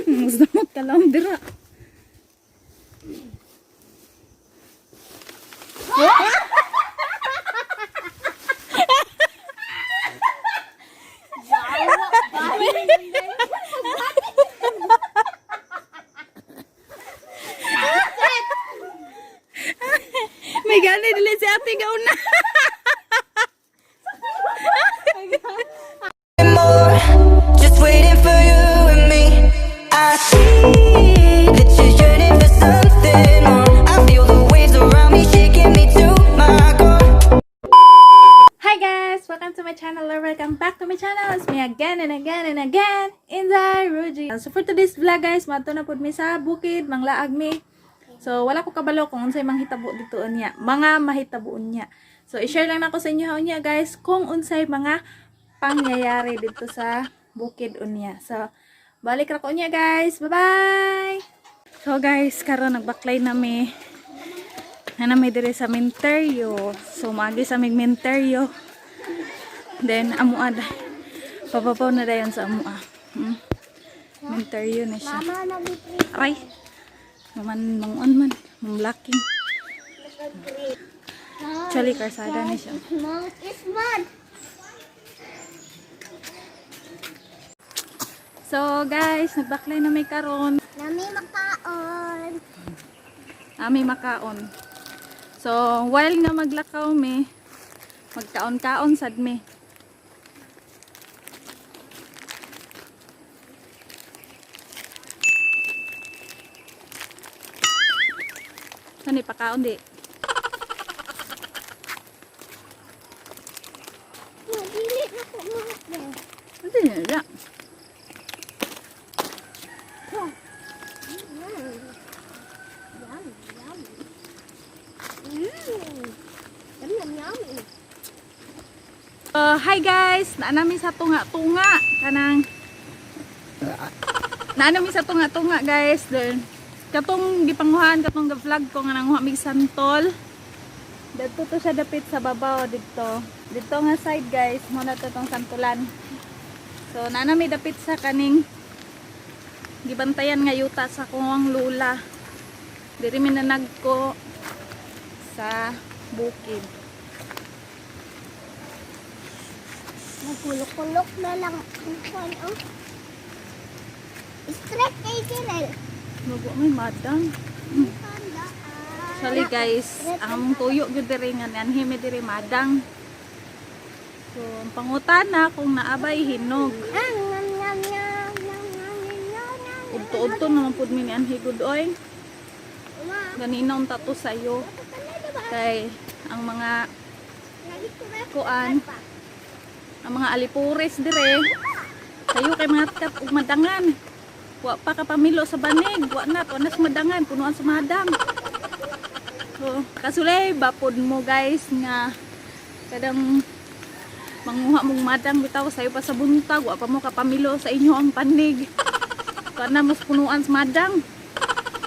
Mas damot kalawom dira. May gani dili si ate gauna. More, just waiting for you and me. I see that you're yearning for something more. I feel the waves around me shaking me to my core. Hi guys! Welcome to my channel or welcome back to my channel. It's me again and again and again, Inday Ruji. So for today's vlog guys, mato na pud mi sa bukid, manglaag mi. So wala ko kabalo kung unsay manghitabo dito unya, mga mahitabo unya. So i-share lang nako sa inyo unya guys kung unsay mga pangyayari dito sa bukid unya. So balik ra ko unya guys. Bye-bye! So guys, karon nagbaklay na mi na may dire sa Menteryo. So, maagi sa mig Menteryo. Then, amua da. Papapaw na dayon sa amua. Menteryo na siya. Mama, nag-free. Aray! Maman, manguan man. Mamlaking. Actually, karsada na siya. Mouth is mud. So, guys, nagbaklay na may karon. Nami makaon. Ami makaon. So, while nga maglakaw mi, magkaon-kaon sad mi. Saan pakaon di? Dili na ko mga. Ano na? Yum, yum. Yum, yum, yum. Hi guys, naa nami sa tunga-tunga kanang naa nami sa tunga-tunga guys. Then katong gipanguhaan katong ga-vlog ko nga nanguha mig santol. Didto to siya dapit sa babaw didto. Didto nga side guys, mo na to tong santulan. So naa nami dapit sa kaning gibantayan nga yuta sa kuwang lula. Diri mi nanagko sa bukid. Nagkulok-kulok na lang ang kwan, oh. Straight kay Kirel. Mago may madam. Actually guys, ang tuyo gyud diri nga nanhi mi diri madang. So, ang pangutana kung naabay hinog. Ngam, ngam, ngam, ngam, ngam, ngam, ngam, ngam. Udto-udto naman pud mi ni anhi gud oy. Uma, Ganina unta to sayo kay ang mga kuan, ang mga alipures dire sayo kay mga kat ug madangan. Wa pa ka pamilo sa banig, wa na tuwa na sa madangan, punuan sa madang. So, kasulay bapod mo guys nga kadang manguha mong madang bitaw sayo pa sa buntag, wa pa mo kapamilo sa inyo ang panig. Tuwa na mas punuan sa madang.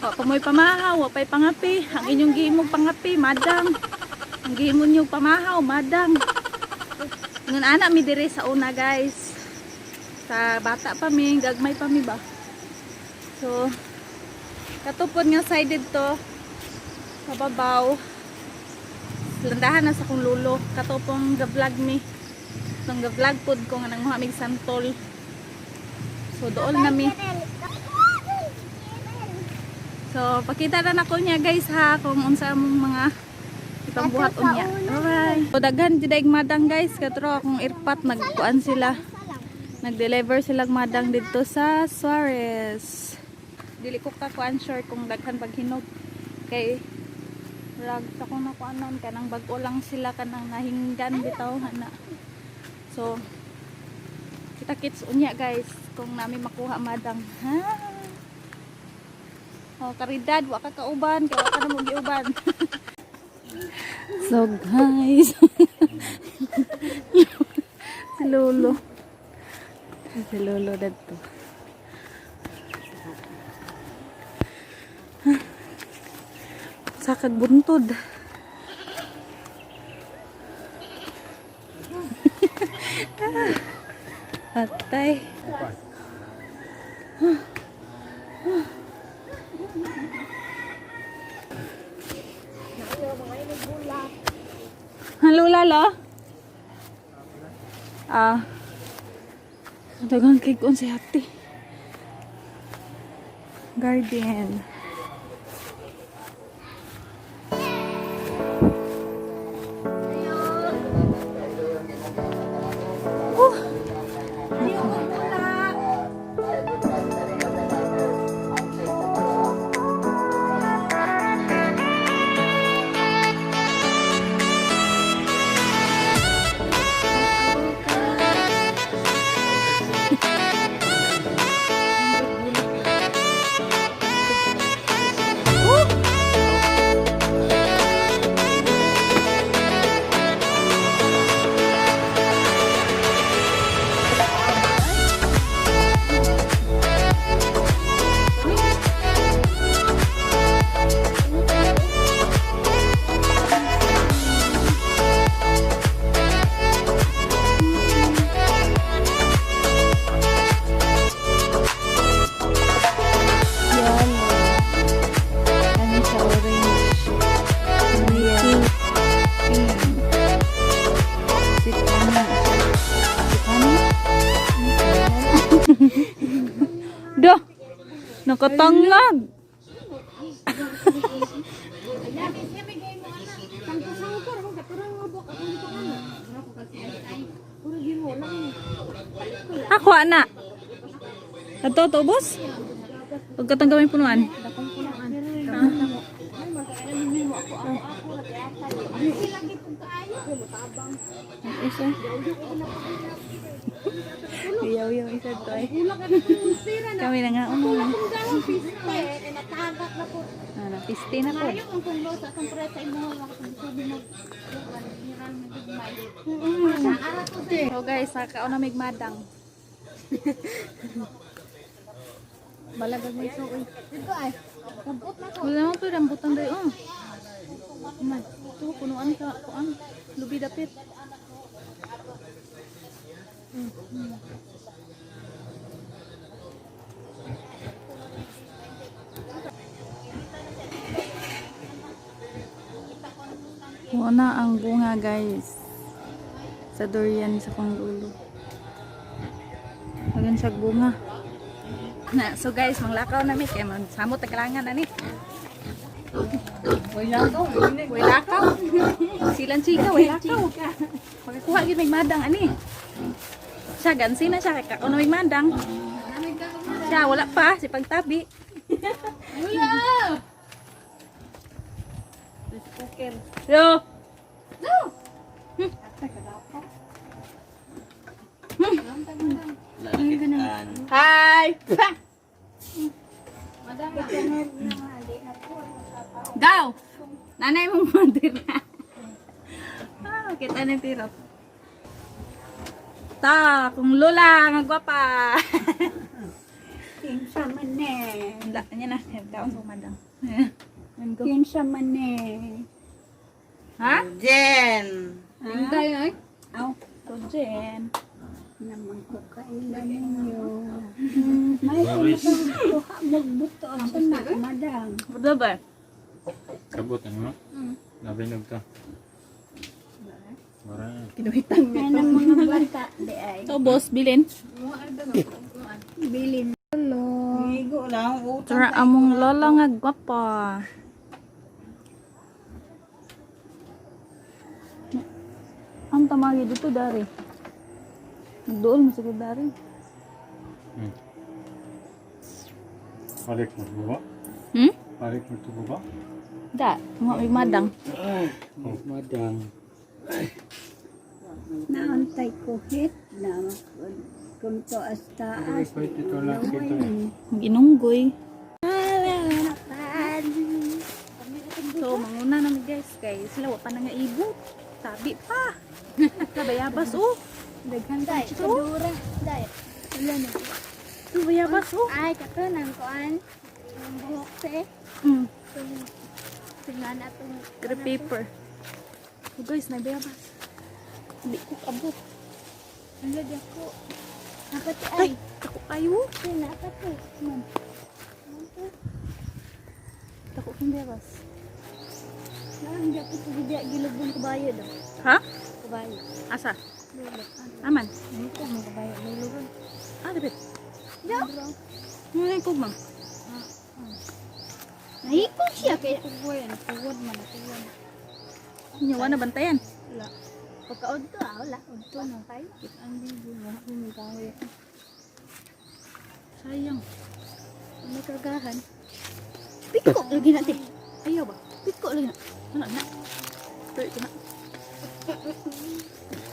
Wa pa mo'y pamahaw, wa pa'y pangapi. Ang inyong gihimong pangapi, madang. Ang gihimo niyo pamahaw, madang. Ngun ana mi dire sa una guys. Sa bata pa mi, gagmay pa mi ba. So, katupod nga side dito sa babaw. Landahan na sa kong lulo. Katupong ga-vlog mi. Itong ga-vlog pod ko nga nanguha mig santol. So, dool na mi. So, pakita na nako niya guys ha kung unsa among mga ipambuhat unya. Bye. So, daghan jud ay madang guys katro akong irpat nagkuan sila. Nag-deliver sila madang didto sa Suarez. Dili ko ka kuan sure kung daghan pag hinog kay rag sa kung nakuanon kanang bag-o lang sila kanang nahinggan bitaw hana. So, kita kits unya guys kung nami makuha madang ha. Oh, karidad, wa ka kauban, kay wa ka na mo giuban. So guys, si Lolo. Si Lolo dadto. Sakag buntod. Atay. Hello, Lala. Ah. Daghang kay si ate. Garden. Oh. Yellow. Ano siya? Orange. Green. Pink. Si Tani. Si Tani? Do! Nakatanglag! Ako, ana. Ato, to, boss? Huwag ka tanggawin punuan. Isa. Iyaw yung isa to eh. Kami na nga una. Ah, napiste na po. So guys, nakaon na mig madang. Balagag may suoy. Dito ay. Kampot na ko. Wala mo pa rambutan dayo. Oh. Man, ito punuan ka kuan. Lubi dapit. Wala ang bunga, guys. Sa durian sa kong dulo. Agan siya bunga. Na, so guys, manglakaw na mi kay man samot taglangan ani. Way lakaw, way lakaw. Silang chika, way lakaw. Makakuha gyud may madang ani. Siya gansi na siya kay kaon na may madang. Siya wala pa si pagtabi. Wala. Yo. Hi. Daw. Nanay mong mandira. Ah, kita ni Tiro. Ta, kung lola nga gwapa. Kinsa man eh. Wala niya na, daon sa madang. Go. Kinsa man eh. Ha? Jen! Hintay ay. Aw, To Jen. naman ko kailan ninyo. May kuha magbuto sa na, madam. Budo ba? Kabot ano? Nabinog ka. Mara. Kinuhitan May ng mga bata di ay. To boss, bilin. Bilin. Higo lang, utang. Tara among lola nga gwapa. Ang tamagi dito dari. Nagduol mo siguro dari. Balik mo to ba? Hmm? Balik mo to ba? Da, mga may madang. Oh, madang. Naantay ko hit na kung to as taas. Pwede ito lang ito. Ginunggoy. So, manguna na mi guys kay sila wa pa na nga ibot. Tabi pa. Kabayabas oh. Daghan kay kadura. Oh. Dai. Wala na. Ito bayabas oh. Ay, kato nang kuan. Ang buhok te. Tingnan atong Grip paper. Oh guys, nabayabas. Hindi ko kabot. Wala di ako. Dapat Ay, ay. ako ay. Kayo. Dapat ko. Man. Dako kong biyabas. Nang dapat ko gid gilubong kabayo daw. Ha? Kabayo. Asa? Aman. Ano ko mga kabayo luluron. Ah, dapit. Ya. Ano yung kugmang? Nahikog siya kay kuwan, kuwan man kuwan. Inyo, na bantayan. Wala. Pagka-odto ah, wala. Odto na kayo. Ang bibo, wala ko may kahoy. Sayang. May kargahan. Piko lagi na te. Ayaw ba? Piko lagi na. Ano na? Tuloy ko na.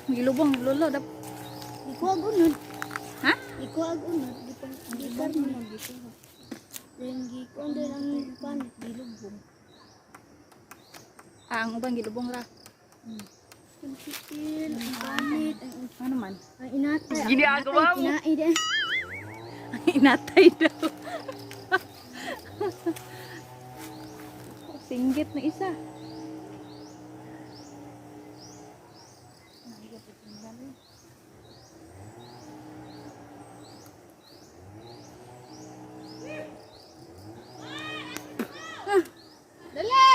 Gilubong, lolo. Dap. Iko ag unod. Ha? Iko ag unod. Di pa di karne. Then gikuan din ang pan gilubong. Ah, ang ubang gilubong ra. Ang sitil, ang panit, ang Ano man? ang inatay. Ginagawa mo. Kinai din. Ang inatay daw. Singgit na isa. Dali!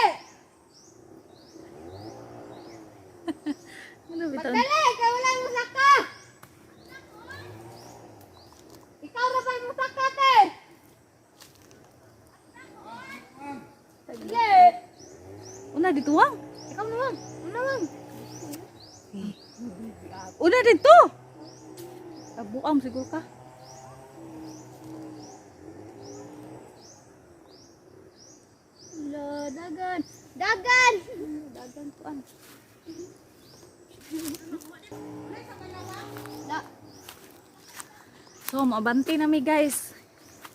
Ano bitaw? Dali! Kay wala mo saka! Ikaw ra ba mo saka, te? Dali! Una dito wang. Ikaw naman! Una lang! Una dito. Tabuam siguro ka. Lo, dagan! Dagan! Dagan tuan. Da. So, maabante na mi guys.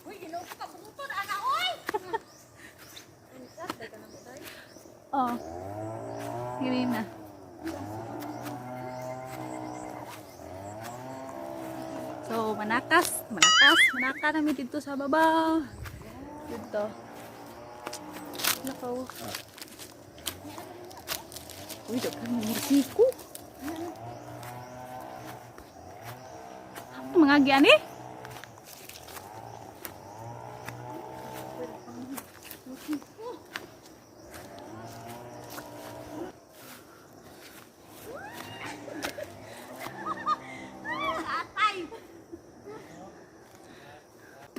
Uy, ginoo ka bungtod ana oy. Oh. Gini na. So, manakas, manakas, manaka nami dito sa baba. Dito. Nakaw. Uy, daghan mo mursiko. Ano mga giani?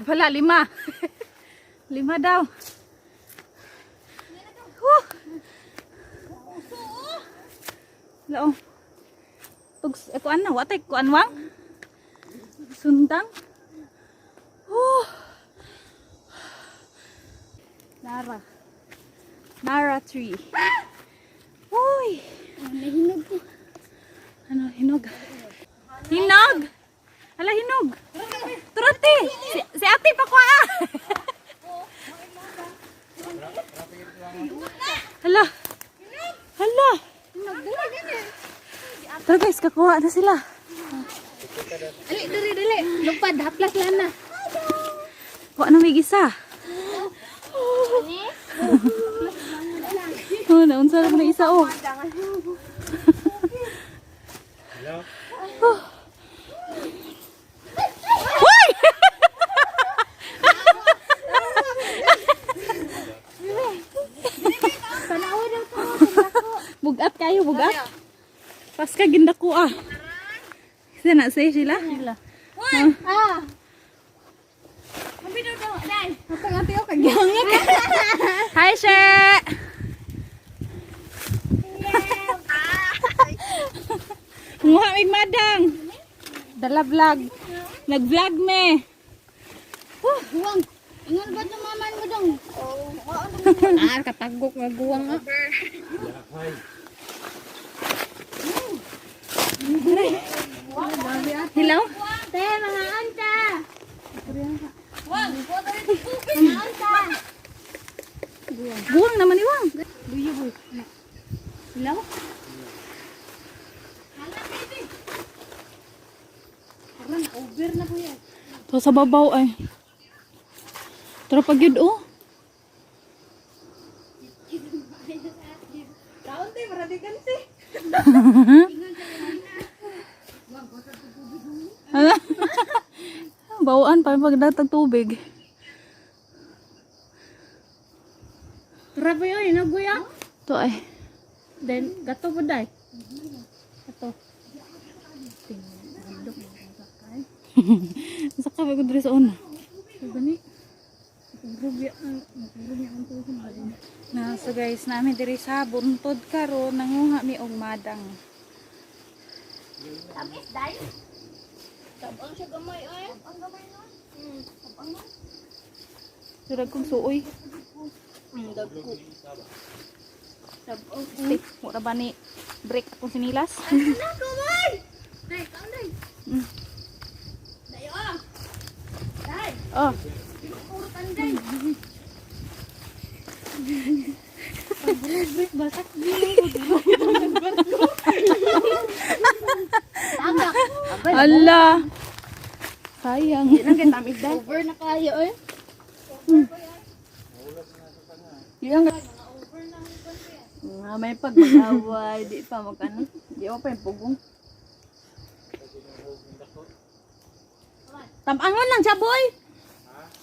Wala, lima. Lima daw. Whew. Wala, oh. Tugs, eh, kuan na, watay, kuan wang. Sundang. Whew. Nara. Nara tree. Uy. Nahinog ko. Ano, hinog? Hinog! Hala, hinog! Turati! Si ate pa ko ah! Hala! Hala! Tara guys, kakuha na sila. Dali, dali, dali. Lupad, haplas lang na. Kuha na may isa. Oh, naunsa na na isa oh. Hello? Hoy! Bugat kayo, bugat. Paska gindako ah. Sila na say sila. Sila. Ah. Hi, She! Kumuha mig madang. Dala vlog. Nag-vlog me. Guwang. Ingon ba ito maman mo dong? Ah, katagok nga guwang ah. Hello? Te, mga anta. Mga anta. Buwang naman iwang. Luyo boy. Hello? Parang over na po yan. To sa babaw ay. Tara pag yun oh. Bawaan pa pagdatag tubig. Grabe yun, naguya. To ay. Then, gato po dai. Gato. Sa kape ko diri sa una. Gani. Rubya ang rubya ang tuhod ba din. Na so guys, nami diri sa buntod karon nanguha mi og madang. Tamis dai. Tabang siya gamay ay. Ang gamay no. Tabang no. Surag kong suoy. Dagko. Tabang. Stay, wala ba ni break akong sinilas? Na kamay. Dai, kaon dai. Dai ah. Dai, Oh, puro tanday. Pag-break basak ala. Sayang. Over na kayo eh. Nga may pag-away, di pa magkano. Di pa yung pugong. Tabangon lang siya, boy.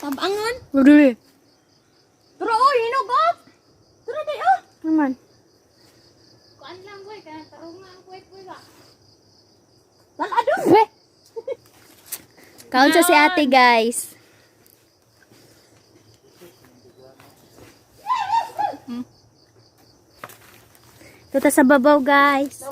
Tabangon. Dili. Pero oh, hinog oh. Tara day oh. Naman. Kuan lang boy, kaya tarong nga ang kuwet boy ba. Kaon sa si ate, guys. Tuta sa babaw, guys.